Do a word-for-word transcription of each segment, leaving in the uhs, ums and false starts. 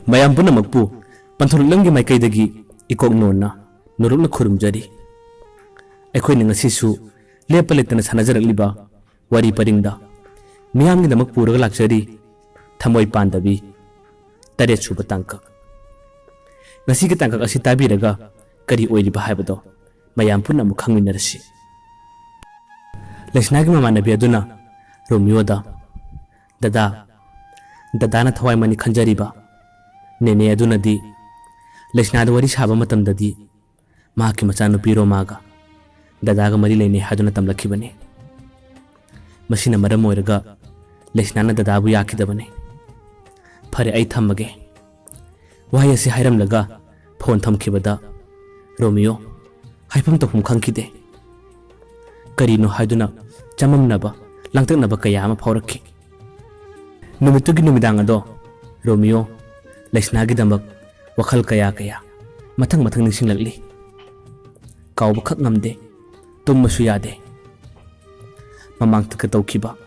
ꯃꯌꯥꯝ ꯄꯨꯝꯅꯃꯛꯄꯨ ꯄꯟꯊꯨꯡꯂꯛꯂꯝꯒꯤ ꯃꯥꯏꯀꯩꯗꯒꯤ ꯏꯀꯣꯛ ꯅꯣꯟꯅ ꯅꯣꯂꯨꯛꯅ ꯈꯨꯔꯨꯝꯖꯔꯤ꯫ ꯑꯩꯈꯣꯏꯅ ꯉꯁꯤꯁꯨ ꯂꯦꯞꯄ ꯂꯩꯇꯅ ꯁꯥꯟꯅꯖꯔꯛꯂꯤꯕ ꯋꯥꯔꯤ ꯄꯔꯤꯡꯗ ꯃꯤꯌꯥꯝꯒꯤꯗꯃꯛ ꯄꯨꯔꯒ ꯂꯥꯛꯆꯔꯤ ꯊꯃꯣꯏ ꯄꯥꯟꯗꯕꯤ ꯇꯔꯦꯠ ꯁꯨꯕ ꯇꯥꯡꯀꯛ꯫ ꯉꯁꯤꯒꯤ ꯇꯥꯡꯀꯛ ꯑꯁꯤ ꯇꯥꯕꯤꯔꯒ ꯀꯔꯤ ꯑꯣꯏꯔꯤꯕ ꯍꯥꯏꯕꯗꯣ ꯃꯌꯥꯝ ꯄꯨꯟꯅ ꯑꯃꯨꯛ ꯈꯪꯃꯤꯟꯅꯔꯁꯤ꯫ ꯂꯩꯁꯅꯥꯒꯤ ꯃꯃꯥꯟꯅꯕꯤ ꯑꯗꯨꯅ ꯔꯣꯃꯤꯌꯣꯗ, "ꯗꯗꯥ, ꯗꯗꯥꯅ ꯊꯋꯥꯏ ꯃꯅꯤ ꯈꯟꯖꯔꯤꯕ ꯅꯦꯅꯦ ꯑꯗꯨꯅꯗꯤ ꯂꯩꯁꯅꯥꯗ ꯋꯥꯔꯤ ꯁꯥꯕ ꯃꯇꯝꯗꯗꯤ ꯃꯍꯥꯛꯀꯤ ꯃꯆꯥꯅꯨꯄꯤ ꯔꯣꯃꯥꯒ ꯗꯗꯥꯒ ꯃꯔꯤ ꯂꯩꯅꯩ ꯍꯥꯏꯗꯨꯅ ꯇꯝꯂꯛꯈꯤꯕꯅꯤ꯫ ꯃꯁꯤꯅ ꯃꯔꯝ ꯑꯣꯏꯔꯒ ꯂꯩꯁꯅꯥꯅ ꯗꯗꯥꯕꯨ ꯌꯥꯈꯤꯗꯕꯅꯤ꯫ ꯐꯔꯦ, ꯑꯩ ꯊꯝꯃꯒꯦ꯫" ꯋꯥꯍꯩ ꯑꯁꯤ ꯍꯥꯏꯔꯝꯂꯒ ꯐꯣꯟ ꯊꯝꯈꯤꯕꯗ ꯔꯣꯃꯤꯌꯣ ꯍꯥꯏꯐꯝ ꯇꯧꯐꯝ ꯈꯪꯈꯤꯗꯦ꯫ ꯀꯔꯤꯅꯣ ꯍꯥꯏꯗꯨꯅ ꯆꯃꯝꯅꯕ, ꯂꯥꯡꯇꯛꯅꯕ ꯀꯌꯥ ꯑꯃ ꯐꯥꯎꯔꯛꯈꯤ꯫ ꯅꯨꯃꯤꯠꯇꯨꯒꯤ ꯅꯨꯃꯤꯗꯥꯡ ꯑꯗꯣ ꯔꯣꯃꯤꯌꯣ ꯂꯩꯁꯅꯥꯒꯤꯗꯃꯛ ꯋꯥꯈꯜ ꯀꯌꯥ ꯀꯌꯥ ꯃꯊꯪ ꯃꯊꯪ ꯅꯤꯡꯁꯤꯡꯂꯛꯂꯤ꯫ ꯀꯥꯎꯕꯈꯛ ꯉꯝꯗꯦ, ꯇꯨꯝꯕꯁꯨ ꯌꯥꯗꯦ꯫ ꯃꯃꯥꯡꯗꯒ ꯇꯧꯈꯤꯕ,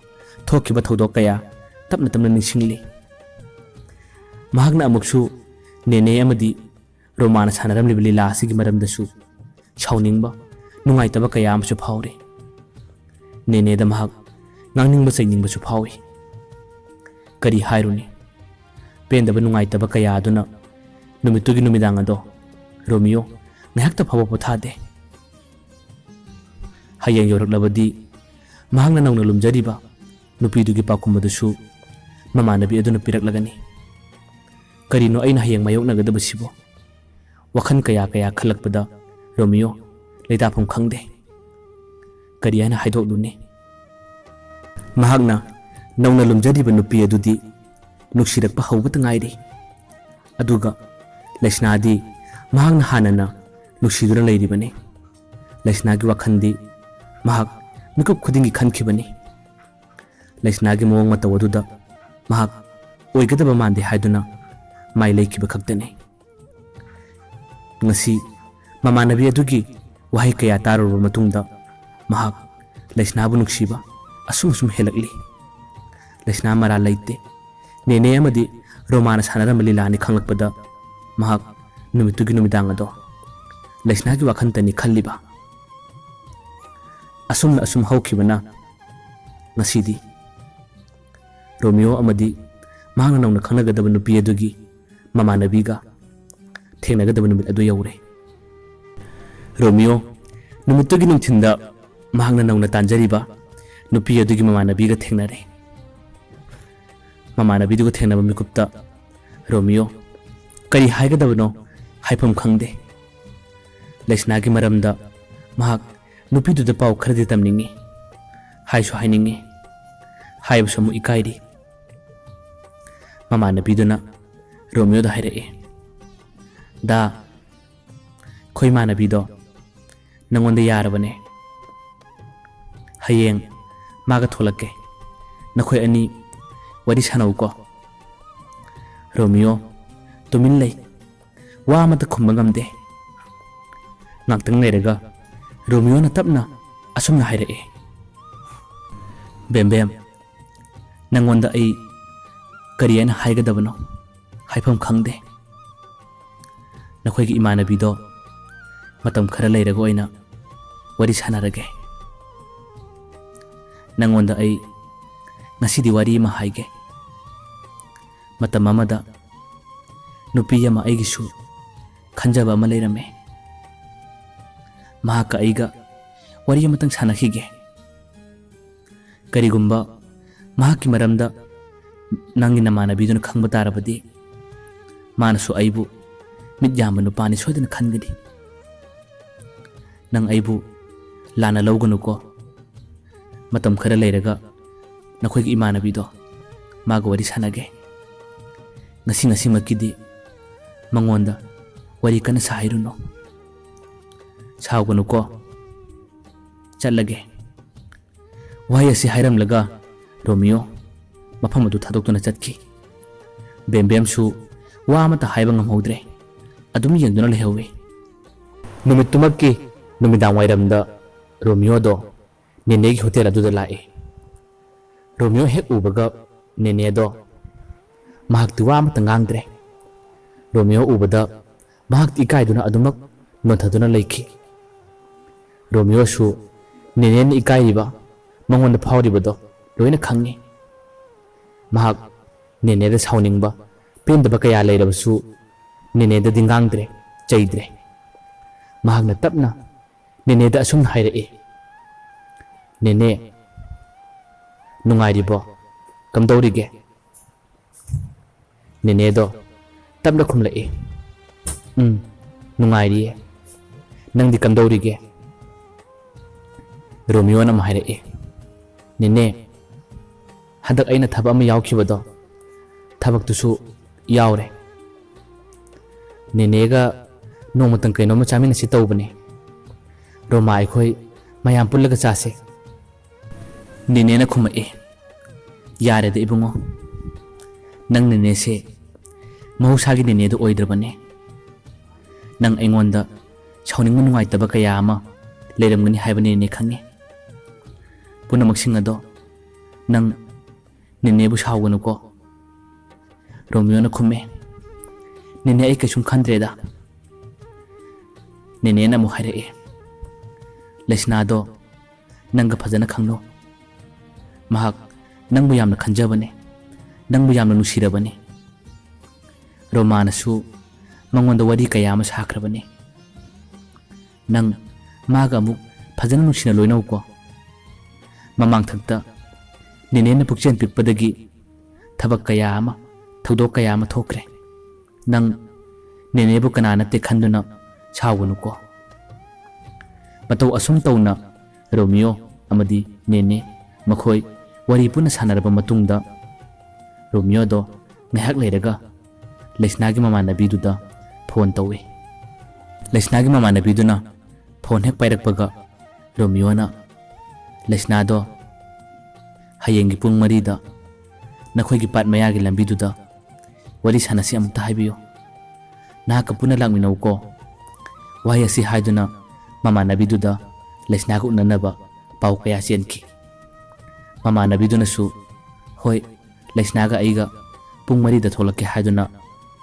ꯊꯣꯛꯈꯤꯕ ꯊꯧꯗꯣꯛ ꯀꯌꯥ ꯇꯞꯅ ꯇꯞꯅ ꯅꯤꯡꯁꯤꯡꯂꯤ꯫ ꯃꯍꯥꯛꯅ ꯑꯃꯨꯛꯁꯨ ꯅꯦꯅꯦ ꯑꯃꯗꯤ ꯔꯣꯃꯥꯅ ꯁꯥꯟꯅꯔꯝꯂꯤꯕ ꯂꯤꯂꯥ ꯑꯁꯤꯒꯤ ꯃꯔꯝꯗꯁꯨ ꯁꯥꯎꯅꯤꯡꯕ, ꯅꯨꯡꯉꯥꯏꯇꯕ ꯀꯌꯥ ꯑꯃꯁꯨ ꯐꯥꯎꯔꯤ꯫ ꯅꯦꯅꯦꯗ ꯃꯍꯥꯛ ꯉꯥꯡꯅꯤꯡꯕ ꯆꯩꯅꯤꯡꯕꯁꯨ ꯐꯥꯎꯏ꯫ ꯀꯔꯤ ꯍꯥꯏꯔꯨꯅꯤ? ꯄꯦꯟꯗꯕ ꯅꯨꯡꯉꯥꯏꯇꯕ ꯀꯌꯥ ꯑꯗꯨꯅ ꯅꯨꯃꯤꯠꯇꯨꯒꯤ ꯅꯨꯃꯤꯗꯥꯡ ꯑꯗꯣ ꯔꯣꯃꯤꯌꯣ ꯉꯥꯏꯍꯥꯛꯇ ꯐꯥꯎꯕ ꯄꯣꯊꯥꯗꯦ꯫ ꯍꯌꯦꯡ ꯌꯧꯔꯛꯂꯕꯗꯤ ꯃꯍꯥꯛꯅ ꯅꯧꯅ ꯂꯨꯝꯖꯔꯤꯕ ꯅꯨꯄꯤꯗꯨꯒꯤ ꯄꯥꯎꯈꯨꯝ ꯑꯗꯨꯁꯨ ꯃꯃꯥꯟꯅꯕꯤ ꯑꯗꯨꯅ ꯄꯤꯔꯛꯂꯒꯅꯤ꯫ ꯀꯔꯤꯅꯣ ꯑꯩꯅ ꯍꯌꯦꯡ ꯃꯥꯌꯣꯛꯅꯒꯗꯕꯁꯤꯕꯣ? ꯋꯥꯈꯜ ꯀꯌꯥ ꯀꯌꯥ ꯈꯜꯂꯛꯄꯗ ꯔꯣꯃꯤꯌꯣ ꯂꯩꯇꯥꯐꯝ ꯈꯪꯗꯦ꯫ ꯀꯔꯤ ꯍꯥꯏꯅ ꯍꯥꯏꯗꯣꯛꯂꯨꯅꯤ? ꯃꯍꯥꯛꯅ ꯅꯧꯅ ꯂꯨꯝꯖꯔꯤꯕ ꯅꯨꯄꯤ ꯑꯗꯨꯗꯤ ꯅꯨꯡꯁꯤꯔꯛꯄ ꯍꯧꯕꯇ ꯉꯥꯏꯔꯤ꯫ ꯑꯗꯨꯒ ꯂꯩꯁꯅꯥꯗꯤ ꯃꯍꯥꯛꯅ ꯍꯥꯟꯅꯅ ꯅꯨꯡꯁꯤꯗꯨꯅ ꯂꯩꯔꯤꯕꯅꯤ꯫ ꯂꯩꯁꯅꯥꯒꯤ ꯋꯥꯈꯜꯗꯤ ꯃꯍꯥꯛ ꯃꯤꯀꯨꯞ ꯈꯨꯗꯤꯡꯒꯤ ꯈꯟꯈꯤꯕꯅꯤ꯫ ꯂꯩꯁꯅꯥꯒꯤ ꯃꯑꯣꯡ ꯃꯇꯧ ꯑꯗꯨꯗ ꯃꯍꯥꯛ ꯑꯣꯏꯒꯗꯕ ꯃꯥꯟꯗꯦ ꯍꯥꯏꯗꯨꯅ ꯃꯥꯏ ꯂꯩꯈꯤꯕ ꯈꯛꯇꯅꯤ꯫ ꯉꯁꯤ ꯃꯃꯥꯟꯅꯕꯤ ꯑꯗꯨꯒꯤ ꯋꯥꯍꯩ ꯀꯌꯥ ꯇꯥꯔꯨꯔꯕ ꯃꯇꯨꯡꯗ ꯃꯍꯥꯛ ꯂꯩꯁꯅꯥꯕꯨ ꯅꯨꯡꯁꯤꯕ ꯑꯁꯨꯝ ꯑꯁꯨꯝ ꯍꯦꯜꯂꯛꯂꯤ꯫ ꯂꯩꯁꯅꯥ ꯃꯔꯥꯜ ꯂꯩꯇꯦ꯫ ꯅꯦꯅꯦ ꯑꯃꯗꯤ ꯔꯣꯃꯥꯅ ꯁꯥꯟꯅꯔꯝꯕ ꯂꯤꯂꯥꯅꯤ ꯈꯪꯂꯛꯄꯗ ꯃꯍꯥꯛ ꯅꯨꯃꯤꯠꯇꯨꯒꯤ ꯅꯨꯃꯤꯗꯥꯡ ꯑꯗꯣ ꯂꯩꯁꯅꯥꯒꯤ ꯋꯥꯈꯟꯇꯅꯤ ꯈꯜꯂꯤꯕ꯫ ꯑꯁꯨꯝꯅ ꯑꯁꯨꯝ ꯍꯧꯈꯤꯕꯅ ꯉꯁꯤꯗꯤ ꯔꯣꯃꯤꯌꯣ ꯑꯃꯗꯤ ꯃꯍꯥꯛꯅ ꯅꯧꯅ ꯈꯪꯅꯒꯗꯕ ꯅꯨꯄꯤ ꯑꯗꯨꯒꯤ ꯃꯃꯥꯟꯅꯕꯤꯒ ꯊꯦꯡꯅꯒꯗꯕ ꯅꯨꯃꯤꯠ ꯑꯗꯨ ꯌꯧꯔꯦ꯫ ꯔꯣꯃꯤꯌꯣ ꯅꯨꯃꯤꯠꯇꯨꯒꯤ ꯅꯨꯡꯊꯤꯟꯗ ꯃꯍꯥꯛꯅ ꯅꯧꯅ ꯇꯥꯟꯖꯔꯤꯕ ꯅꯨꯄꯤ ꯑꯗꯨꯒꯤ ꯃꯃꯥꯟꯅꯕꯤꯒ ꯊꯦꯡꯅꯔꯦ꯫ ꯃꯃꯥꯟꯅꯕꯤꯗꯨꯒ ꯊꯦꯡꯅꯕ ꯃꯤꯀꯨꯞꯇ ꯔꯣꯃꯤꯌꯣ ꯀꯔꯤ ꯍꯥꯏꯒꯗꯕꯅꯣ ꯍꯥꯏꯐꯝ ꯈꯪꯗꯦ꯫ ꯂꯩꯁꯅꯥꯒꯤ ꯃꯔꯝꯗ ꯃꯍꯥꯛ ꯅꯨꯄꯤꯗꯨꯗ ꯄꯥꯎ ꯈꯔꯗꯤ ꯇꯝꯅꯤꯡꯏ꯫ ꯍꯥꯏꯁꯨ ꯍꯥꯏꯅꯤꯡꯏ꯫ ꯍꯥꯏꯕꯁꯨ ꯑꯃꯨꯛ ꯏꯀꯥꯏꯔꯤ꯫ ꯃꯃꯥꯟꯅꯕꯤꯗꯨꯅ ꯔꯣꯃꯤꯌꯣꯗ ꯍꯥꯏꯔꯛꯏ, "ꯗꯥ, ꯑꯩꯈꯣꯏ ꯏꯃꯥꯟꯅꯕꯤꯗꯣ ꯅꯪꯉꯣꯟꯗ ꯌꯥꯔꯕꯅꯦ꯫ ꯍꯌꯦꯡ ꯃꯥꯒ ꯊꯣꯛꯂꯛꯀꯦ꯫ ꯅꯈꯣꯏ ꯑꯅꯤ ꯋꯥꯔꯤ ꯁꯥꯟꯅꯧꯀꯣ꯫" ꯔꯣꯃꯤꯌꯣ ꯇꯨꯃꯤꯟ ꯂꯩ꯫ ꯋꯥ ꯑꯃꯠꯇ ꯈꯨꯝꯕ ꯉꯝꯗꯦ꯫ ꯉꯥꯛꯇꯪ ꯂꯩꯔꯒ ꯔꯣꯃꯤꯌꯣꯅ ꯇꯞꯅ ꯑꯁꯨꯝꯅ ꯍꯥꯏꯔꯛꯑꯦ, "ꯕꯦꯝꯕꯦꯝ, ꯅꯪꯉꯣꯟꯗ ꯑꯩ ꯀꯔꯤ ꯍꯥꯏꯅ ꯍꯥꯏꯒꯗꯕꯅꯣ ꯍꯥꯏꯐꯝ ꯈꯪꯗꯦ꯫ ꯅꯈꯣꯏꯒꯤ ꯏꯃꯥꯟꯅꯕꯤꯗꯣ ꯃꯇꯝ ꯈꯔ ꯂꯩꯔꯒ ꯑꯣꯏꯅ ꯋꯥꯔꯤ ꯁꯥꯟꯅꯔꯒꯦ꯫ ꯅꯪꯉꯣꯟꯗ ꯑꯩ ꯉꯁꯤꯗꯤ ꯋꯥꯔꯤ ꯑꯃ ꯍꯥꯏꯒꯦ꯫ ꯃꯇꯝ ꯑꯃꯗ ꯅꯨꯄꯤ ꯑꯃ ꯑꯩꯒꯤꯁꯨ ꯈꯟꯖꯕ ꯑꯃ ꯂꯩꯔꯝꯃꯦ꯫ ꯃꯍꯥꯛꯀ ꯑꯩꯒ ꯋꯥꯔꯤ ꯑꯃꯇꯪ ꯁꯥꯟꯅꯈꯤꯒꯦ꯫ ꯀꯔꯤꯒꯨꯝꯕ ꯃꯍꯥꯛꯀꯤ ꯃꯔꯝꯗ ꯅꯪꯒꯤ ꯅꯃꯥꯟꯅꯕꯤꯗꯨꯅ ꯈꯪꯕ ꯇꯥꯔꯕꯗꯤ, ꯃꯥꯅꯁꯨ ꯑꯩꯕꯨ ꯃꯤꯠ ꯌꯥꯝꯕ ꯅꯨꯄꯥꯅꯤ ꯁꯣꯏꯗꯅ ꯈꯟꯒꯅꯤ꯫ ꯅꯪ ꯑꯩꯕꯨ ꯂꯥꯟꯅ ꯂꯧꯒꯅꯨꯀꯣ꯫ ꯃꯇꯝ ꯈꯔ ꯂꯩꯔꯒ ꯅꯈꯣꯏꯒꯤ ꯏꯃꯥꯟꯅꯕꯤꯗꯣ ꯃꯥꯒ ꯋꯥꯔꯤ ꯁꯥꯟꯅꯒꯦ꯫ ꯉꯁꯤ ꯉꯁꯤꯃꯛꯀꯤꯗꯤ ꯃꯉꯣꯟꯗ ꯋꯥꯔꯤ ꯀꯟꯅ ꯁꯥꯍꯩꯔꯨꯅꯨ꯫ ꯁꯥꯎꯒꯅꯨꯀꯣ꯫ ꯆꯠꯂꯒꯦ꯫" ꯋꯥꯍꯩ ꯑꯁꯤ ꯍꯥꯏꯔꯝꯂꯒ ꯔꯣꯃꯤꯌꯣ ꯃꯐꯝ ꯑꯗꯨ ꯊꯥꯗꯣꯛꯇꯨꯅ ꯆꯠꯈꯤ꯫ ꯕꯦꯝꯕꯦꯝꯁꯨ ꯋꯥ ꯑꯃꯠꯇ ꯍꯥꯏꯕ ꯉꯝꯍꯧꯗ꯭ꯔꯦ꯫ ꯑꯗꯨꯝ ꯌꯦꯡꯗꯨꯅ ꯂꯩꯍꯧꯏ꯫ ꯅꯨꯃꯤꯠꯇꯨꯃꯛꯀꯤ ꯅꯨꯃꯤꯗꯥꯡ ꯋꯥꯏꯔꯝꯗ ꯔꯣꯃꯤꯌꯣꯗꯣ ꯅꯦꯅꯦꯒꯤ ꯍꯣꯇꯦꯜ ꯑꯗꯨꯗ ꯂꯥꯛꯏ꯫ ꯔꯣꯃꯤꯌꯣ ꯍꯦꯛ ꯎꯕꯒ ꯅꯦꯅꯦꯗꯣ ꯃꯍꯥꯛꯇꯤ ꯋꯥ ꯑꯃꯠꯇ ꯉꯥꯡꯗ꯭ꯔꯦ꯫ ꯔꯣꯃꯤꯌꯣ ꯎꯕꯗ ꯃꯍꯥꯛꯇꯤ ꯏꯀꯥꯏꯗꯨꯅ ꯑꯗꯨꯃꯛ ꯅꯣꯟꯊꯗꯨꯅ ꯂꯩꯈꯤ꯫ ꯔꯣꯃꯤꯌꯣꯁꯨ ꯅꯦꯅꯦꯅ ꯏꯀꯥꯏꯔꯤꯕ, ꯃꯉꯣꯟꯗ ꯐꯥꯎꯔꯤꯕꯗꯣ ꯂꯣꯏꯅ ꯈꯪꯉꯤ꯫ ꯃꯍꯥꯛ ꯅꯦꯅꯦꯗ ꯁꯥꯎꯅꯤꯡꯕ, ꯄꯦꯟꯗꯕ ꯀꯌꯥ ꯂꯩꯔꯕꯁꯨ ꯅꯦꯅꯦꯗꯗꯤ ꯉꯥꯡꯗ꯭ꯔꯦ, ꯆꯩꯗ꯭ꯔꯦ꯫ ꯃꯍꯥꯛꯅ ꯇꯞꯅ ꯅꯦꯅꯦꯗ ꯑꯁꯨꯝꯅ ꯍꯥꯏꯔꯛꯏ, "ꯅꯦꯅꯦ, ꯅꯨꯡꯉꯥꯏꯔꯤꯕꯣ? ꯀꯝꯗꯧꯔꯤꯒꯦ?" ꯅꯦꯅꯦꯗꯣ ꯇꯞꯅ ꯈꯨꯝꯂꯛꯏ, "ꯎꯝ, ꯅꯨꯡꯉꯥꯏꯔꯤꯌꯦ꯫ ꯅꯪꯗꯤ ꯀꯝꯗꯧꯔꯤꯒꯦ?" ꯔꯣꯃꯤꯌꯣꯅ ꯑꯃꯨꯛ ꯍꯥꯏꯔꯛꯏ, "ꯅꯦꯅꯦ, ꯍꯟꯗꯛ ꯑꯩꯅ ꯊꯕꯛ ꯑꯃ ꯌꯥꯎꯈꯤꯕꯗꯣ, ꯊꯕꯛꯇꯨꯁꯨ ꯌꯥꯎꯔꯦ꯫ ꯅꯦꯅꯦꯒ ꯅꯣꯡꯃꯇꯪ ꯀꯩꯅꯣꯝꯃ ꯆꯥꯃꯤꯟꯅꯁꯤ ꯇꯧꯕꯅꯦ꯫ ꯔꯣꯃꯥ, ꯑꯩꯈꯣꯏ ꯃꯌꯥꯝ ꯄꯨꯜꯂꯒ ꯆꯥꯁꯦ꯫" ꯅꯦꯅꯦꯅ ꯈꯨꯝꯃꯛꯏ, "ꯌꯥꯔꯦꯗ ꯏꯕꯨꯡꯉꯣ, ꯅꯪ ꯅꯦꯅꯦꯁꯦ ꯃꯍꯧꯁꯥꯒꯤ ꯅꯦꯅꯦꯗꯨ ꯑꯣꯏꯗ꯭ꯔꯕꯅꯦ꯫ ꯅꯪ ꯑꯩꯉꯣꯟꯗ ꯁꯥꯎꯅꯤꯡꯕ ꯅꯨꯡꯉꯥꯏꯇꯕ ꯀꯌꯥ ꯑꯃ ꯂꯩꯔꯝꯒꯅꯤ ꯍꯥꯏꯕꯅꯤ ꯅꯦꯅꯦ, ꯈꯪꯉꯤ꯫ ꯄꯨꯝꯅꯃꯛꯁꯤꯡ ꯑꯗꯣ ꯅꯪ ꯅꯦꯅꯦꯕꯨ ꯁꯥꯎꯒꯅꯨꯀꯣ꯫" ꯔꯣꯃꯤꯌꯣꯅ ꯈꯨꯝꯃꯦ, "ꯅꯦꯅꯦ, ꯑꯩ ꯀꯩꯁꯨꯝ ꯈꯟꯗ꯭ꯔꯦꯗ꯫" ꯅꯦꯅꯦꯅ ꯑꯃꯨꯛ ꯍꯥꯏꯔꯛꯑꯦ, "ꯂꯩꯁꯅꯥꯗꯣ ꯅꯪꯒ ꯐꯖꯅ ꯈꯪꯅꯧ꯫ ꯃꯍꯥꯛ ꯅꯪꯕꯨ ꯌꯥꯝꯅ ꯈꯟꯖꯕꯅꯦ, ꯅꯪꯕꯨ ꯌꯥꯝꯅ ꯅꯨꯡꯁꯤꯔꯕꯅꯦ꯫ ꯔꯣꯃꯥꯅꯁꯨ ꯃꯉꯣꯟꯗ ꯋꯥꯔꯤ ꯀꯌꯥ ꯑꯃ ꯁꯥꯈ꯭ꯔꯕꯅꯦ꯫ ꯅꯪ ꯃꯥꯒ ꯑꯃꯨꯛ ꯐꯖꯅ ꯅꯨꯡꯁꯤꯅ ꯂꯣꯏꯅꯧꯀꯣ꯫ ꯃꯃꯥꯡꯊꯛꯇ ꯅꯦꯅꯦꯅ ꯄꯨꯛꯆꯦꯜ ꯄꯤꯛꯄꯗꯒꯤ ꯊꯕꯛ ꯀꯌꯥ ꯑꯃ, ꯊꯧꯗꯣꯛ ꯀꯌꯥ ꯑꯃ ꯊꯣꯛꯈ꯭ꯔꯦ꯫ ꯅꯪ ꯅꯦꯅꯦꯕꯨ ꯀꯅꯥ ꯅꯠꯇꯦ ꯈꯟꯗꯨꯅ ꯁꯥꯎꯒꯅꯨꯀꯣ꯫" ꯃꯇꯧ ꯑꯁꯨꯝ ꯇꯧꯅ ꯔꯣꯃꯤꯌꯣ ꯑꯃꯗꯤ ꯅꯦꯅꯦ ꯃꯈꯣꯏ ꯋꯥꯔꯤ ꯄꯨꯟꯅ ꯁꯥꯟꯅꯔꯕ ꯃꯇꯨꯡꯗ, ꯔꯣꯃꯤꯌꯣꯗꯣ ꯉꯥꯏꯍꯥꯛ ꯂꯩꯔꯒ ꯂꯩꯁꯅꯥꯒꯤ ꯃꯃꯥꯟꯅꯕꯤꯗꯨꯗ ꯐꯣꯟ ꯇꯧꯏ꯫ ꯂꯩꯁꯅꯥꯒꯤ ꯃꯃꯥꯟꯅꯕꯤꯗꯨꯅ ꯐꯣꯟ ꯍꯦꯛ ꯄꯥꯏꯔꯛꯄꯒ, ꯔꯣꯃꯤꯌꯣꯅ ꯂꯩꯁꯅꯥꯗꯣ, "ꯍꯌꯦꯡꯒꯤ ꯄꯨꯡ ꯃꯔꯤꯗ ꯅꯈꯣꯏꯒꯤ ꯄꯥꯠ ꯃꯌꯥꯒꯤ ꯂꯝꯕꯤꯗꯨꯗ ꯋꯥꯔꯤ ꯁꯥꯟꯅꯁꯤ, ꯑꯃꯨꯛꯇ ꯍꯥꯏꯕꯤꯌꯨ꯫ ꯅꯍꯥꯛꯀ ꯄꯨꯟꯅ ꯂꯥꯛꯃꯤꯟꯅꯧꯀꯣ꯫" ꯋꯥꯍꯩ ꯑꯁꯤ ꯍꯥꯏꯗꯨꯅ ꯃꯃꯥꯟꯅꯕꯤꯗꯨꯗ ꯂꯩꯁꯅꯥꯒ ꯎꯅꯅꯕ ꯄꯥꯎ ꯀꯌꯥ ꯆꯦꯟꯈꯤ꯫ ꯃꯃꯥꯟꯅꯕꯤꯗꯨꯅꯁꯨ, "ꯍꯣꯏ, ꯂꯩꯁꯅꯥꯒ ꯑꯩꯒ ꯄꯨꯡ ꯃꯔꯤꯗ ꯊꯣꯛꯂꯛꯀꯦ ꯍꯥꯏꯗꯨꯅ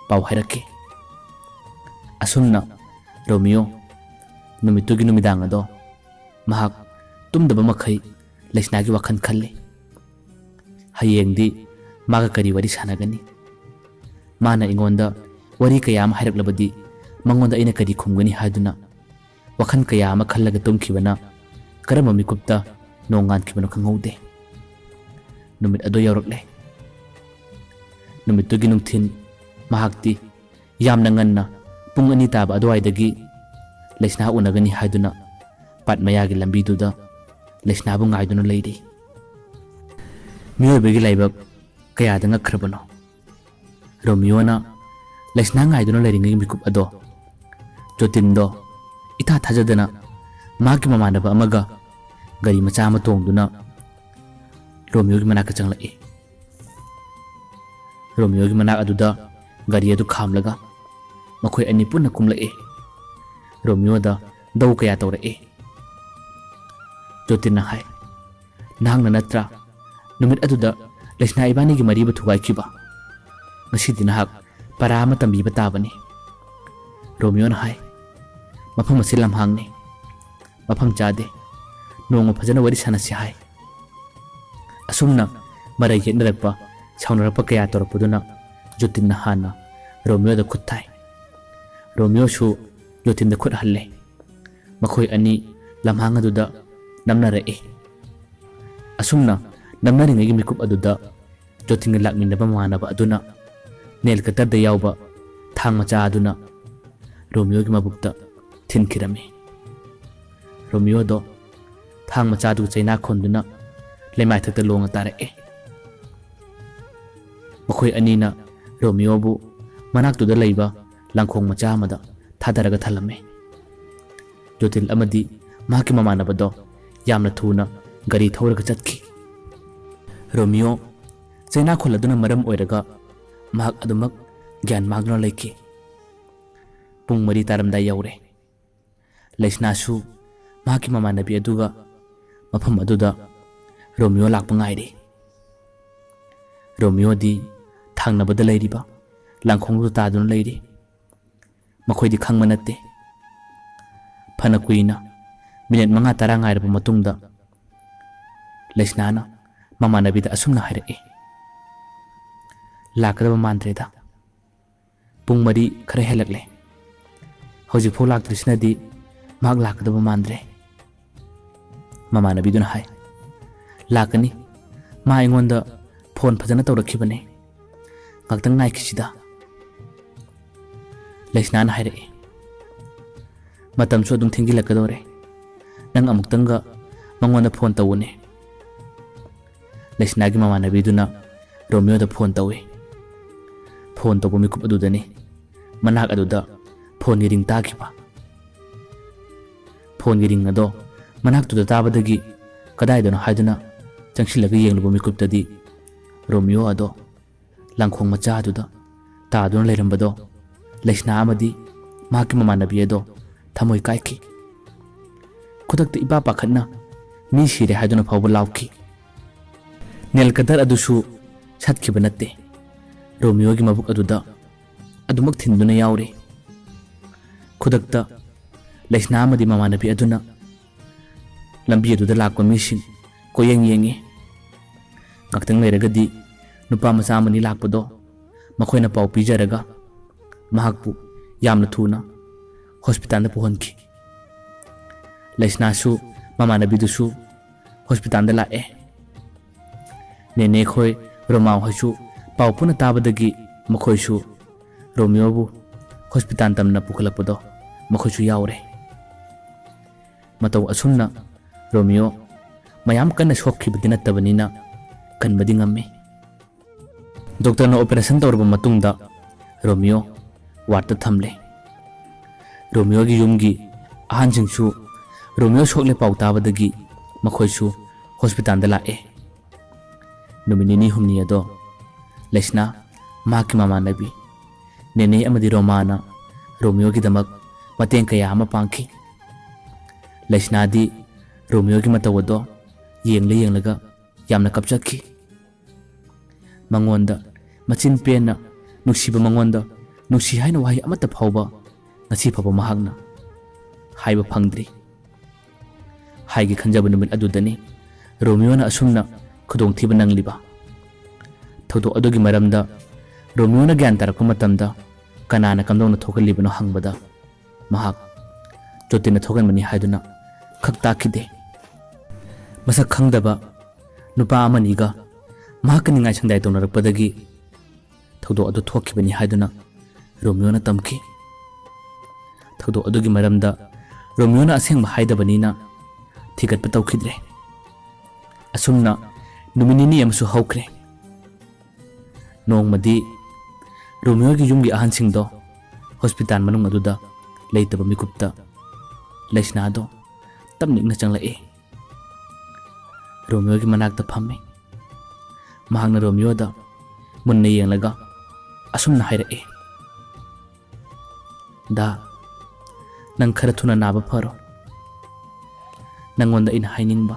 ꯄꯥꯎ ꯍꯥꯏꯔꯛꯈꯤ꯫ ꯑꯁꯨꯝꯅ ꯔꯣꯃꯤꯌꯣ ꯅꯨꯃꯤꯠꯇꯨꯒꯤ ꯅꯨꯃꯤꯗꯥꯡ ꯑꯗꯣ ꯃꯍꯥꯛ ꯇꯨꯝꯗꯕ ꯃꯈꯩ ꯂꯩꯁꯅꯥꯒꯤ ꯋꯥꯈꯜ ꯈꯜꯂꯤ꯫ ꯍꯌꯦꯡꯗꯤ ꯃꯥꯒ ꯀꯔꯤ ꯋꯥꯔꯤ ꯁꯥꯟꯅꯒꯅꯤ? ꯃꯥꯅ ꯑꯩꯉꯣꯟꯗ ꯋꯥꯔꯤ ꯀꯌꯥ ꯑꯃ ꯍꯥꯏꯔꯛꯂꯕꯗꯤ ꯃꯉꯣꯟꯗ ꯑꯩꯅ ꯀꯔꯤ ꯈꯨꯝꯒꯅꯤ ꯍꯥꯏꯗꯨꯅ ꯋꯥꯈꯜ ꯀꯌꯥ ꯑꯃ ꯈꯜꯂꯒ ꯇꯨꯝꯈꯤꯕꯅ ꯀꯔꯝꯕ ꯃꯤꯀꯨꯞꯇ ꯅꯣꯡꯉꯥꯟꯈꯤꯕꯅꯣ ꯈꯪꯍꯧꯗꯦ꯫ ꯅꯨꯃꯤꯠ ꯑꯗꯨ ꯌꯧꯔꯛꯂꯦ꯫ ꯅꯨꯃꯤꯠꯇꯨꯒꯤ ꯅꯨꯡꯊꯤꯜ ꯃꯍꯥꯛꯇꯤ ꯌꯥꯝꯅ ꯉꯟꯅ ꯄꯨꯡ ꯑꯅꯤ ꯇꯥꯕ ꯑꯗꯨꯋꯥꯏꯗꯒꯤ ꯂꯩꯁꯅꯥ ꯎꯅꯒꯅꯤ ꯍꯥꯏꯗꯨꯅ ꯄꯥꯠ ꯃꯌꯥꯒꯤ ꯂꯝꯕꯤꯗꯨꯗ ꯂꯩꯁꯅꯥꯕꯨ ꯉꯥꯏꯗꯨꯅ ꯂꯩꯔꯤ꯫ ꯃꯤꯑꯣꯏꯕꯒꯤ ꯂꯥꯏꯕꯛ ꯀꯌꯥꯗ ꯉꯛꯈ꯭ꯔꯕꯅꯣ? ꯔꯣꯃꯤꯌꯣꯅ ꯂꯩꯁꯅꯥ ꯉꯥꯏꯗꯨꯅ ꯂꯩꯔꯤꯉꯩ ꯃꯤꯀꯨꯞ ꯑꯗꯣ ꯖꯣꯇꯤꯟꯗꯣ ꯏꯊꯥ ꯊꯥꯖꯗꯅ ꯃꯍꯥꯛꯀꯤ ꯃꯃꯥꯟꯅꯕ ꯑꯃꯒ ꯒꯥꯔꯤ ꯃꯆꯥ ꯑꯃ ꯇꯣꯡꯗꯨꯅ ꯔꯣꯃꯤꯌꯣꯒꯤ ꯃꯅꯥꯛꯇ ꯆꯪꯂꯛꯏ꯫ ꯔꯣꯃꯤꯌꯣꯒꯤ ꯃꯅꯥꯛ ꯑꯗꯨꯗ ꯒꯥꯔꯤ ꯑꯗꯨ ꯈꯥꯝꯂꯒ ꯃꯈꯣꯏ ꯑꯅꯤ ꯄꯨꯟꯅ ꯀꯨꯝꯂꯛꯏ꯫ ꯔꯣꯃꯤꯌꯣꯗ ꯗꯧ ꯀꯌꯥ ꯇꯧꯔꯛꯏ꯫ ꯖꯣꯇꯤꯟꯅ ꯍꯥꯏ, "ꯅꯍꯥꯛꯅ ꯅꯠꯇ꯭ꯔꯥ ꯅꯨꯃꯤꯠ ꯑꯗꯨꯗ ꯂꯩꯁꯅꯥ ꯏꯕꯥꯅꯤꯒꯤ ꯃꯔꯤꯕꯨ ꯊꯨꯒꯥꯏꯈꯤꯕ? ꯉꯁꯤꯗꯤ ꯅꯍꯥꯛ ꯄꯔꯥ ꯑꯃ ꯇꯝꯕꯤꯕ ꯇꯥꯕꯅꯤ꯫" ꯔꯣꯃꯤꯌꯣꯅ ꯍꯥꯏ, "ꯃꯐꯝ ꯑꯁꯤ ꯂꯝꯍꯥꯡꯅꯤ, ꯃꯐꯝ ꯆꯥꯗꯦ, ꯅꯣꯡꯃ ꯐꯖꯅ ꯋꯥꯔꯤ ꯁꯥꯟꯅꯁꯤ" ꯍꯥꯏ꯫ ꯑꯁꯨꯝꯅ ꯃꯔꯩ ꯌꯦꯠꯅꯔꯛꯄ, ꯁꯥꯎꯅꯔꯛꯄ ꯀꯌꯥ ꯇꯧꯔꯛꯄꯗꯨꯅ ꯖꯣꯇꯤꯟꯅ ꯍꯥꯟꯅ ꯔꯣꯃꯤꯌꯣꯗ ꯈꯨꯠ ꯊꯥꯏ꯫ ꯔꯣꯃꯤꯌꯣꯁꯨ ꯖꯣꯇꯤꯟꯗ ꯈꯨꯠ ꯍꯜꯂꯦ꯫ ꯃꯈꯣꯏ ꯑꯅꯤ ꯂꯝꯍꯥꯡ ꯑꯗꯨꯗ ꯅꯝꯅꯔꯛꯏ꯫ ꯑꯁꯨꯝꯅ ꯅꯝꯅꯔꯤꯉꯩꯒꯤ ꯃꯤꯀꯨꯞ ꯑꯗꯨꯗ ꯖꯣꯇꯤꯟꯒ ꯂꯥꯛꯃꯤꯟꯅꯕ ꯃꯃꯥꯟꯅꯕ ꯑꯗꯨꯅ ꯅꯦꯜ ꯀꯇꯔꯗ ꯌꯥꯎꯕ ꯊꯥꯡ ꯃꯆꯥ ꯑꯗꯨꯅ ꯔꯣꯃꯤꯌꯣꯒꯤ ꯃꯕꯨꯛꯇ ꯊꯤꯟꯈꯤꯔꯝꯃꯤ꯫ ꯔꯣꯃꯤꯌꯣꯗꯣ ꯊꯥꯡ ꯃꯆꯥꯗꯨ ꯆꯩꯅꯥ ꯈꯣꯟꯗꯨꯅ ꯂꯩꯃꯥꯏꯊꯛꯇ ꯂꯣꯡꯉ ꯇꯥꯔꯛꯑꯦ꯫ ꯃꯈꯣꯏ ꯑꯅꯤꯅ ꯔꯣꯃꯤꯌꯣꯕꯨ ꯃꯅꯥꯛꯇꯨꯗ ꯂꯩꯕ ꯂꯪꯈꯣꯡ ꯃꯆꯥ ꯑꯃꯗ ꯊꯥꯗꯔꯒ ꯊꯜꯂꯝꯃꯤ꯫ ꯖꯣꯇꯤꯟ ꯑꯃꯗꯤ ꯃꯍꯥꯛꯀꯤ ꯃꯃꯥꯟꯅꯕꯗꯣ ꯌꯥꯝꯅ ꯊꯨꯅ ꯒꯥꯔꯤ ꯊꯧꯔꯒ ꯆꯠꯈꯤ꯫ ꯔꯣꯃꯤꯌꯣ ꯆꯩꯅꯥ ꯈꯣꯜ ꯑꯗꯨꯅ ꯃꯔꯝ ꯑꯣꯏꯔꯒ ꯃꯍꯥꯛ ꯑꯗꯨꯃꯛ ꯒ꯭ꯌꯥꯟ ꯃꯥꯡꯗꯨꯅ ꯂꯩꯈꯤ꯫ ꯄꯨꯡ ꯃꯔꯤ ꯇꯥꯔꯝꯗꯥꯏ ꯌꯧꯔꯦ꯫ ꯂꯩꯁꯅꯥꯁꯨ ꯃꯍꯥꯛꯀꯤ ꯃꯃꯥꯟꯅꯕꯤ ꯑꯗꯨꯒ ꯃꯐꯝ ꯑꯗꯨꯗ ꯔꯣꯃꯤꯌꯣ ꯂꯥꯛꯄ ꯉꯥꯏꯔꯤ꯫ ꯔꯣꯃꯤꯌꯣꯗꯤ ꯊꯪꯅꯕꯗ ꯂꯩꯔꯤꯕ ꯂꯥꯡꯈꯣꯡꯗꯨꯗ ꯇꯥꯗꯨꯅ ꯂꯩꯔꯤ꯫ ꯃꯈꯣꯏꯗꯤ ꯈꯪꯕ ꯅꯠꯇꯦ꯫ ꯐꯅ ꯀꯨꯏꯅ, ꯃꯤꯅꯤꯠ ꯃꯉꯥ ꯇꯔꯥ ꯉꯥꯏꯔꯕ ꯃꯇꯨꯡꯗ, ꯂꯩꯁꯅꯥꯅ ꯃꯃꯥꯟꯅꯕꯤꯗ ꯑꯁꯨꯝꯅ ꯍꯥꯏꯔꯛꯏ, "ꯂꯥꯛꯀꯗꯕ ꯃꯥꯟꯗ꯭ꯔꯦꯗ꯫ ꯄꯨꯡ ꯃꯔꯤ ꯈꯔ ꯍꯦꯜꯂꯛꯂꯦ꯫ ꯍꯧꯖꯤꯛꯐꯥꯎ ꯂꯥꯛꯇ꯭ꯔꯤꯁꯤꯅꯗꯤ ꯃꯍꯥꯛ ꯂꯥꯛꯀꯗꯕ ꯃꯥꯟꯗ꯭ꯔꯦ꯫" ꯃꯃꯥꯟꯅꯕꯤꯗꯨꯅ ꯍꯥꯏ, "ꯂꯥꯛꯀꯅꯤ꯫ ꯃꯥ ꯑꯩꯉꯣꯟꯗ ꯐꯣꯟ ꯐꯖꯅ ꯇꯧꯔꯛꯈꯤꯕꯅꯦ꯫ ꯉꯥꯛꯇꯪ ꯉꯥꯏꯈꯤꯁꯤꯗ꯫" ꯂꯩꯁꯅꯥꯅ ꯍꯥꯏꯔꯛꯏ, "ꯃꯇꯝꯁꯨ ꯑꯗꯨꯝ ꯊꯦꯡꯖꯤꯜꯂꯛꯀꯗꯧꯔꯦ꯫ ꯅꯪ ꯑꯃꯨꯛꯇꯪꯒ ꯃꯉꯣꯟꯗ ꯐꯣꯟ ꯇꯧꯎꯅꯦ꯫" ꯂꯩꯁꯅꯥꯒꯤ ꯃꯃꯥꯟꯅꯕꯤꯗꯨꯅ ꯔꯣꯃꯤꯌꯣꯗ ꯐꯣꯟ ꯇꯧꯏ꯫ ꯐꯣꯟ ꯇꯧꯕ ꯃꯤꯀꯨꯞ ꯑꯗꯨꯗꯅꯤ ꯃꯅꯥꯛ ꯑꯗꯨꯗ ꯐꯣꯟꯒꯤ ꯔꯤꯡ ꯇꯥꯈꯤꯕ꯫ ꯐꯣꯟꯒꯤ ꯔꯤꯡ ꯑꯗꯣ ꯃꯅꯥꯛꯇꯨꯗ ꯇꯥꯕꯗꯒꯤ ꯀꯗꯥꯏꯗꯅꯣ ꯍꯥꯏꯗꯨꯅ ꯆꯪꯁꯤꯜꯂꯒ ꯌꯦꯡꯂꯨꯕ ꯃꯤꯀꯨꯞꯇꯗꯤ ꯔꯣꯃꯤꯌꯣ ꯑꯗꯣ ꯂꯥꯡꯈꯣꯡ ꯃꯆꯥ ꯑꯗꯨꯗ ꯇꯥꯗꯨꯅ ꯂꯩꯔꯝꯕꯗꯣ ꯂꯩꯁꯅꯥ ꯑꯃꯗꯤ ꯃꯍꯥꯛꯀꯤ ꯃꯃꯥꯟꯅꯕꯤ ꯑꯗꯣ ꯊꯃꯣꯏ ꯀꯥꯏꯈꯤ꯫ ꯈꯨꯗꯛꯇ ꯏꯄꯥ ꯄꯥꯈꯠꯅ ꯃꯤ ꯁꯤꯔꯦ ꯍꯥꯏꯗꯨꯅ ꯐꯥꯎꯕ ꯂꯥꯎꯈꯤ꯫ ꯅꯦꯜ ꯀꯗꯔ ꯑꯗꯨꯁꯨ ꯁꯠꯈꯤꯕ ꯅꯠꯇꯦ꯫ ꯔꯣꯃꯤꯌꯣꯒꯤ ꯃꯕꯨꯛ ꯑꯗꯨꯗ ꯑꯗꯨꯃꯛ ꯊꯤꯟꯗꯨꯅ ꯌꯥꯎꯔꯤ꯫ ꯈꯨꯗꯛꯇ ꯂꯩꯁꯅꯥ ꯑꯃꯗꯤ ꯃꯃꯥꯟꯅꯕꯤ ꯑꯗꯨꯅ ꯂꯝꯕꯤ ꯑꯗꯨꯗ ꯂꯥꯛꯄ ꯃꯤꯁꯤꯡ ꯀꯣꯏꯌꯦꯡ ꯌꯦꯡꯉꯤ꯫ ꯉꯥꯛꯇꯪ ꯂꯩꯔꯒꯗꯤ ꯅꯨꯄꯥ ꯃꯆꯥ ꯑꯃꯅꯤ ꯂꯥꯛꯄꯗꯣ ꯃꯈꯣꯏꯅ ꯄꯥꯎ ꯄꯤꯖꯔꯒ ꯃꯍꯥꯛꯄꯨ ꯌꯥꯝꯅ ꯊꯨꯅ ꯍꯣꯁꯄꯤꯇꯥꯜꯗ ꯄꯨꯍꯟꯈꯤ꯫ ꯂꯩꯁꯅꯥꯁꯨ ꯃꯃꯥꯟꯅꯕꯤꯗꯨꯁꯨ ꯍꯣꯁꯄꯤꯇꯥꯜꯗ ꯂꯥꯛꯑꯦ꯫ ꯅꯦꯅꯦ ꯈꯣꯏ, ꯔꯣꯃꯥ ꯍꯣꯏꯁꯨ ꯄꯥꯎ ꯄꯨꯟꯅ ꯇꯥꯕꯗꯒꯤ ꯃꯈꯣꯏꯁꯨ ꯔꯣꯃꯤꯌꯣꯕꯨ ꯍꯣꯁꯄꯤꯇꯥꯜ ꯇꯝꯅ ꯄꯨꯈꯠꯂꯛꯄꯗꯣ ꯃꯈꯣꯏꯁꯨ ꯌꯥꯎꯔꯦ꯫ ꯃꯇꯧ ꯑꯁꯨꯝꯅ ꯔꯣꯃꯤꯌꯣ ꯃꯌꯥꯝ ꯀꯟꯅ ꯁꯣꯛꯈꯤꯕꯗꯤ ꯅꯠꯇꯕꯅꯤꯅ ꯀꯟꯕꯗꯤ ꯉꯝꯃꯤ꯫ ꯗꯣꯛꯇꯔꯅ ꯑꯣꯄꯔꯦꯁꯟ ꯇꯧꯔꯕ ꯃꯇꯨꯡꯗ ꯔꯣꯃꯤꯌꯣ ꯋꯥꯔꯗꯇ ꯊꯝꯂꯦ꯫ ꯔꯣꯃꯤꯌꯣꯒꯤ ꯌꯨꯝꯒꯤ ꯑꯍꯟꯁꯤꯡꯁꯨ ꯔꯣꯃꯤꯌꯣ ꯁꯣꯛꯂꯦ ꯄꯥꯎ ꯇꯥꯕꯗꯒꯤ ꯃꯈꯣꯏꯁꯨ ꯍꯣꯁꯄꯤꯇꯥꯜꯗ ꯂꯥꯛꯑꯦ꯫ ꯅꯨꯃꯤꯠ ꯅꯤꯅꯤ ꯍꯨꯝꯅꯤ ꯑꯗꯣ ꯂꯩꯁꯅꯥ, ꯃꯍꯥꯛꯀꯤ ꯃꯃꯥꯟꯅꯕꯤ ꯅꯦꯅꯦ ꯑꯃꯗꯤ ꯔꯣꯃꯥꯅ ꯔꯣꯃꯤꯌꯣꯒꯤꯗꯃꯛ ꯃꯇꯦꯡ ꯀꯌꯥ ꯑꯃ ꯄꯥꯡꯈꯤ꯫ ꯂꯩꯁꯅꯥꯗꯤ ꯔꯣꯃꯤꯌꯣꯒꯤ ꯃꯇꯧ ꯑꯗꯣ ꯌꯦꯡꯂ ꯌꯦꯡꯂꯒ ꯌꯥꯝꯅ ꯀꯞꯆꯈꯤ꯫ ꯃꯉꯣꯟꯗ ꯃꯆꯤꯟ ꯄꯦꯟꯅ ꯅꯨꯡꯁꯤꯕ ꯃꯉꯣꯟꯗ ꯅꯨꯡꯁꯤ ꯍꯥꯏꯅ ꯋꯥꯍꯩ ꯑꯃꯠꯇ ꯐꯥꯎꯕ ꯉꯁꯤ ꯐꯥꯎꯕ ꯃꯍꯥꯛꯅ ꯍꯥꯏꯕ ꯐꯪꯗ꯭ꯔꯤ꯫ ꯍꯥꯏꯒꯦ ꯈꯟꯖꯕ ꯅꯨꯃꯤꯠ ꯑꯗꯨꯗꯅꯤ ꯔꯣꯃꯤꯌꯣꯅ ꯑꯁꯨꯝꯅ ꯈꯨꯗꯣꯡꯊꯤꯕ ꯅꯪꯂꯤꯕ꯫ ꯊꯧꯗꯣꯛ ꯑꯗꯨꯒꯤ ꯃꯔꯝꯗ ꯔꯣꯃꯤꯌꯣꯅ ꯒ꯭ꯌꯥꯟ ꯇꯥꯔꯛꯄ ꯃꯇꯝꯗ ꯀꯅꯥꯅ ꯀꯝꯗꯧꯅ ꯊꯣꯛꯍꯜꯂꯤꯕꯅꯣ ꯍꯪꯕꯗ ꯃꯍꯥꯛ ꯖꯣꯇꯤꯟꯅ ꯊꯣꯛꯍꯟꯕꯅꯤ ꯍꯥꯏꯗꯨꯅ ꯈꯛ ꯇꯥꯛꯈꯤꯗꯦ꯫ ꯃꯁꯛ ꯈꯪꯗꯕ ꯅꯨꯄꯥ ꯑꯃꯅꯤꯒ ꯃꯍꯥꯛꯀ ꯅꯤꯡꯉꯥꯏ ꯁꯪꯗꯥꯏ ꯇꯧꯅꯔꯛꯄꯗꯒꯤ ꯊꯧꯗꯣꯛ ꯑꯗꯨ ꯊꯣꯛꯈꯤꯕꯅꯤ ꯍꯥꯏꯗꯨꯅ ꯔꯣꯃꯤꯌꯣꯅ ꯇꯝꯈꯤ꯫ ꯊꯧꯗꯣꯛ ꯑꯗꯨꯒꯤ ꯃꯔꯝꯗ ꯔꯣꯃꯤꯌꯣꯅ ꯑꯁꯦꯡꯕ ꯍꯥꯏꯗꯕꯅꯤꯅ ꯊꯤꯒꯠꯄ ꯇꯧꯈꯤꯗ꯭ꯔꯦ꯫ ꯑꯁꯨꯝꯅ ꯅꯨꯃꯤꯠ ꯅꯤꯅꯤ ꯑꯃꯁꯨ ꯍꯧꯈ꯭ꯔꯦ꯫ ꯅꯣꯡꯃꯗꯤ ꯔꯣꯃꯤꯌꯣꯒꯤ ꯌꯨꯝꯒꯤ ꯑꯍꯟꯁꯤꯡꯗꯣ ꯍꯣꯁꯄꯤꯇꯥꯜ ꯃꯅꯨꯡ ꯑꯗꯨꯗ ꯂꯩꯇꯕ ꯃꯤꯀꯨꯞꯇ ꯂꯩꯁꯅꯥꯗꯣ ꯇꯞꯅ ꯏꯪꯅ ꯆꯪꯂꯛꯏ꯫ ꯔꯣꯃꯤꯌꯣꯒꯤ ꯃꯅꯥꯛꯇ ꯐꯝꯃꯤ꯫ ꯃꯍꯥꯛꯅ ꯔꯣꯃꯤꯌꯣꯗ ꯃꯨꯟꯅ ꯌꯦꯡꯂꯒ ꯑꯁꯨꯝꯅ ꯍꯥꯏꯔꯛꯏ, "ꯗꯥ, ꯅꯪ ꯈꯔ ꯊꯨꯅ ꯅꯥꯕ ꯐꯔꯣ꯫ ꯅꯪꯉꯣꯟꯗ ꯑꯩꯅ ꯍꯥꯏꯅꯤꯡꯕ,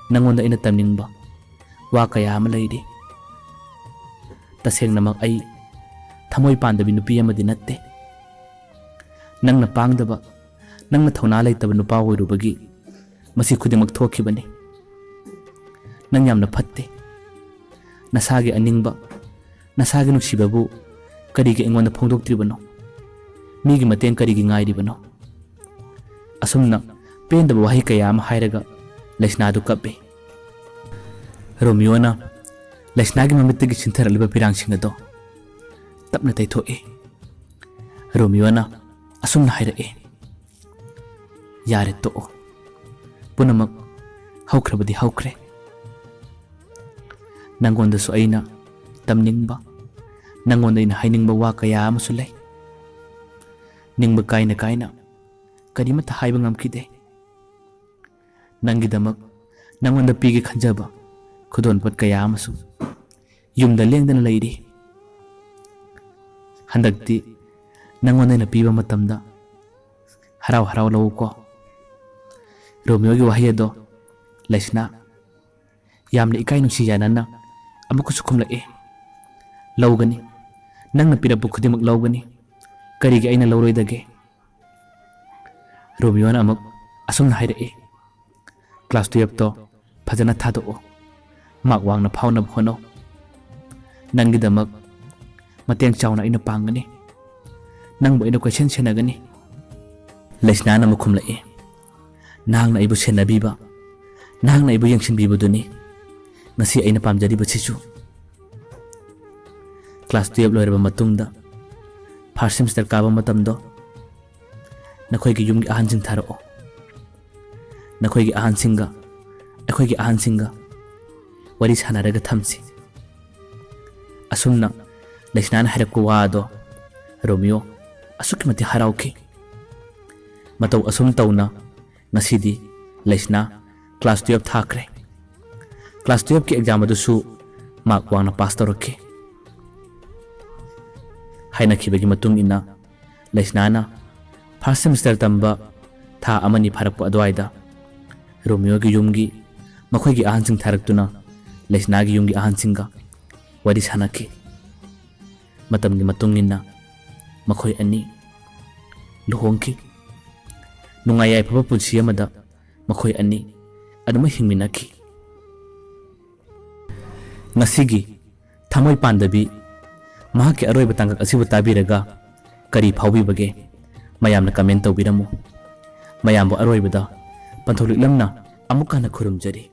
ꯅꯪꯉꯣꯟꯗ ꯑꯩꯅ ꯇꯝꯅꯤꯡꯕ ꯋꯥ ꯀꯌꯥ ꯑꯃ ꯂꯩꯔꯤ꯫ ꯇꯁꯦꯡꯅꯃꯛ ꯑꯩ ꯊꯃꯣꯏ ꯄꯥꯟꯗꯕꯤ ꯅꯨꯄꯤ ꯑꯃꯗꯤ ꯅꯠꯇꯦ꯫ ꯅꯪꯅ ꯄꯥꯡꯗꯕ, ꯅꯪꯅ ꯊꯧꯅꯥ ꯂꯩꯇꯕ ꯅꯨꯄꯥ ꯑꯣꯏꯔꯨꯕꯒꯤ ꯃꯁꯤ ꯈꯨꯗꯤꯡꯃꯛ ꯊꯣꯛꯈꯤꯕꯅꯤ꯫ ꯅꯪ ꯌꯥꯝꯅ ꯐꯠꯇꯦ꯫ ꯅꯁꯥꯒꯤ ꯑꯅꯤꯡꯕ, ꯅꯁꯥꯒꯤ ꯅꯨꯡꯁꯤꯕꯕꯨ ꯀꯔꯤꯒꯤ ꯑꯩꯉꯣꯟꯗ ꯐꯣꯡꯗꯣꯛꯇ꯭ꯔꯤꯕꯅꯣ? ꯃꯤꯒꯤ ꯃꯇꯦꯡ ꯀꯔꯤꯒꯤ ꯉꯥꯏꯔꯤꯕꯅꯣ?" ꯑꯁꯨꯝꯅ ꯄꯦꯟꯗꯕ ꯋꯥꯍꯩ ꯀꯌꯥ ꯑꯃ ꯍꯥꯏꯔꯒ ꯂꯩꯁꯅꯥꯗꯨ ꯀꯞꯄꯤ꯫ ꯔꯣꯃꯤꯌꯣꯅ ꯂꯩꯁꯅꯥꯒꯤ ꯃꯃꯤꯠꯇꯒꯤ ꯆꯤꯟꯊꯔꯛꯂꯤꯕ ꯄꯤꯔꯥꯡꯁꯤꯡ ꯑꯗꯣ ꯇꯞꯅ ꯇꯩꯊꯣꯛꯏ꯫ ꯔꯣꯃꯤꯌꯣꯅ ꯑꯁꯨꯝꯅ ꯍꯥꯏꯔꯛꯏ, "ꯌꯥꯔꯦ, ꯇꯣꯛꯑꯣ꯫ ꯄꯨꯝꯅꯃꯛ ꯍꯧꯈ꯭ꯔꯕꯗꯤ ꯍꯧꯈ꯭ꯔꯦ꯫ ꯅꯪꯉꯣꯟꯗꯁꯨ ꯑꯩꯅ ꯇꯝꯅꯤꯡꯕ, ꯅꯪꯉꯣꯟꯗ ꯑꯩꯅ ꯍꯥꯏꯅꯤꯡꯕ ꯋꯥ ꯀꯌꯥ ꯑꯃꯁꯨ ꯂꯩ꯫ ꯅꯤꯡꯕ ꯀꯥꯏꯅ ꯀꯥꯏꯅ ꯀꯔꯤꯃꯠꯇ ꯍꯥꯏꯕ ꯉꯝꯈꯤꯗꯦ꯫ ꯅꯪꯒꯤꯗꯃꯛ ꯅꯪꯉꯣꯟꯗ ꯄꯤꯒꯦ ꯈꯟꯖꯕ ꯈꯨꯗꯣꯜꯄꯣꯠ ꯀꯌꯥ ꯑꯃꯁꯨ ꯌꯨꯝꯗ ꯂꯦꯡꯗꯅ ꯂꯩꯔꯤ꯫ ꯍꯟꯗꯛꯇꯤ ꯅꯪꯉꯣꯟꯗ ꯑꯩꯅ ꯄꯤꯕ ꯃꯇꯝꯗ ꯍꯔꯥꯎ ꯍꯔꯥꯎ ꯂꯧꯎꯀꯣ꯫" ꯔꯣꯃꯤꯌꯣꯒꯤ ꯋꯥꯍꯩ ꯑꯗꯣ ꯂꯩꯁꯅꯥ ꯌꯥꯝꯅ ꯏꯀꯥꯏ ꯅꯨꯡꯁꯤ ꯌꯥꯅꯅ ꯑꯃꯨꯛꯀꯁꯨ ꯈꯨꯝꯂꯛꯏ꯫ "ꯂꯧꯒꯅꯤ꯫ ꯅꯪꯅ ꯄꯤꯔꯛꯄ ꯈꯨꯗꯤꯡꯃꯛ ꯂꯧꯒꯅꯤ꯫ ꯀꯔꯤꯒꯤ ꯑꯩꯅ ꯂꯧꯔꯣꯏꯗꯒꯦ?" ꯔꯣꯃꯤꯌꯣꯅ ꯑꯃꯨꯛ ꯑꯁꯨꯝꯅ ꯍꯥꯏꯔꯛꯏ, "ꯀ꯭ꯂꯥꯁ ꯇꯨꯌꯦꯜꯞꯇꯣ ꯐꯖꯅ ꯊꯥꯗꯣꯛꯑꯣ꯫ ꯃꯥꯔꯛ ꯋꯥꯡꯅ ꯐꯥꯎꯅꯕ ꯍꯣꯠꯅꯧ꯫ ꯅꯪꯒꯤꯗꯃꯛ ꯃꯇꯦꯡ ꯆꯥꯎꯅ ꯑꯩꯅ ꯄꯥꯡꯒꯅꯤ꯫ ꯅꯪꯕꯨ ꯑꯩꯅ ꯀꯣꯏꯁꯦꯟ ꯁꯦꯟꯅꯒꯅꯤ꯫" ꯂꯩꯁꯅꯥꯅ ꯑꯃꯨꯛ ꯈꯨꯝꯂꯛꯏ, "ꯅꯍꯥꯛꯅ ꯑꯩꯕꯨ ꯁꯦꯟꯅꯕꯤꯕ, ꯅꯍꯥꯛꯅ ꯑꯩꯕꯨ ꯌꯦꯡꯁꯤꯟꯕꯤꯕꯗꯨꯅꯤ ꯉꯁꯤ ꯑꯩꯅ ꯄꯥꯝꯖꯔꯤꯕꯁꯤꯁꯨ꯫" ꯀ꯭ꯂꯥꯁ ꯇꯨꯌꯦꯜꯞ ꯂꯣꯏꯔꯕ ꯃꯇꯨꯡꯗ ꯐꯥꯔꯁ ꯁꯦꯃꯤꯁꯇꯔ ꯀꯥꯕ ꯃꯇꯝꯗꯣ ꯅꯈꯣꯏꯒꯤ ꯌꯨꯝꯒꯤ ꯑꯍꯟꯁꯤꯡ ꯊꯥꯔꯛꯑꯣ꯫ ꯅꯈꯣꯏꯒꯤ ꯑꯍꯟꯁꯤꯡꯒ ꯑꯩꯈꯣꯏꯒꯤ ꯑꯍꯟꯁꯤꯡꯒ ꯋꯥꯔꯤ ꯁꯥꯟꯅꯔꯒ ꯊꯝꯁꯤ꯫ ꯑꯁꯨꯝꯅ ꯂꯩꯁꯅꯥꯅ ꯍꯥꯏꯔꯛꯄ ꯋꯥ ꯑꯗꯣ ꯔꯣꯃꯤꯌꯣ ꯑꯁꯨꯛꯀꯤ ꯃꯇꯤꯛ ꯍꯔꯥꯎꯈꯤ꯫ ꯃꯇꯧ ꯑꯁꯨꯝ ꯇꯧꯅ ꯉꯁꯤꯗꯤ ꯂꯩꯁꯅꯥ ꯀ꯭ꯂꯥꯁ ꯇꯨꯌꯦꯜꯞ ꯊꯥꯈ꯭ꯔꯦ꯫ ꯀ꯭ꯂꯥꯁ ꯇꯨꯌꯦꯜꯞꯀꯤ ꯑꯦꯛꯖꯥꯝ ꯑꯗꯨꯁꯨ ꯃꯥꯔꯛ ꯋꯥꯡꯅ ꯄꯥꯁ ꯇꯧꯔꯛꯈꯤ꯫ ꯍꯥꯏꯅꯈꯤꯕꯒꯤ ꯃꯇꯨꯡ ꯏꯟꯅ ꯂꯩꯁꯅꯥꯅ ꯐꯥꯔꯁ ꯁꯦꯃꯤꯁꯇꯔ ꯇꯝꯕ ꯊꯥ ꯑꯃꯅꯤ ꯐꯥꯔꯛꯄ ꯑꯗꯨꯋꯥꯏꯗ ꯔꯣꯃꯤꯌꯣꯒꯤ ꯌꯨꯝꯒꯤ ꯃꯈꯣꯏꯒꯤ ꯑꯍꯟꯁꯤꯡ ꯊꯥꯔꯛꯇꯨꯅ ꯂꯩꯁꯅꯥꯒꯤ ꯌꯨꯝꯒꯤ ꯑꯍꯟꯁꯤꯡꯒ ꯋꯥꯔꯤ ꯁꯥꯅꯈꯤ꯫ ꯃꯇꯝꯒꯤ ꯃꯇꯨꯡ ꯏꯟꯅ ꯃꯈꯣꯏ ꯑꯅꯤ ꯂꯨꯍꯣꯡꯈꯤ꯫ ꯅꯨꯡꯉꯥꯏ ꯌꯥꯏꯐꯕ ꯄꯨꯟꯁꯤ ꯑꯃꯗ ꯃꯈꯣꯏ ꯑꯅꯤ ꯑꯗꯨꯃꯛ ꯍꯤꯡꯃꯤꯟꯅꯈꯤ꯫ ꯉꯁꯤꯒꯤ ꯊꯃꯣꯏ ꯄꯥꯟꯗꯕꯤ ꯃꯍꯥꯛꯀꯤ ꯑꯔꯣꯏꯕ ꯇꯥꯡꯀꯛ ꯑꯁꯤꯕꯨ ꯇꯥꯕꯤꯔꯒ ꯀꯔꯤ ꯐꯥꯎꯕꯤꯕꯒꯦ? ꯃꯌꯥꯝꯅ ꯀꯃꯦꯟ ꯇꯧꯕꯤꯔꯝꯃꯨ꯫ ꯃꯌꯥꯝꯕꯨ ꯑꯔꯣꯏꯕꯗ ꯄꯟꯊꯧ ꯂꯤꯛꯂꯝꯅ ꯑꯃꯨꯛ ꯍꯟꯅ ꯈꯨꯔꯨꯝꯖꯔꯤ꯫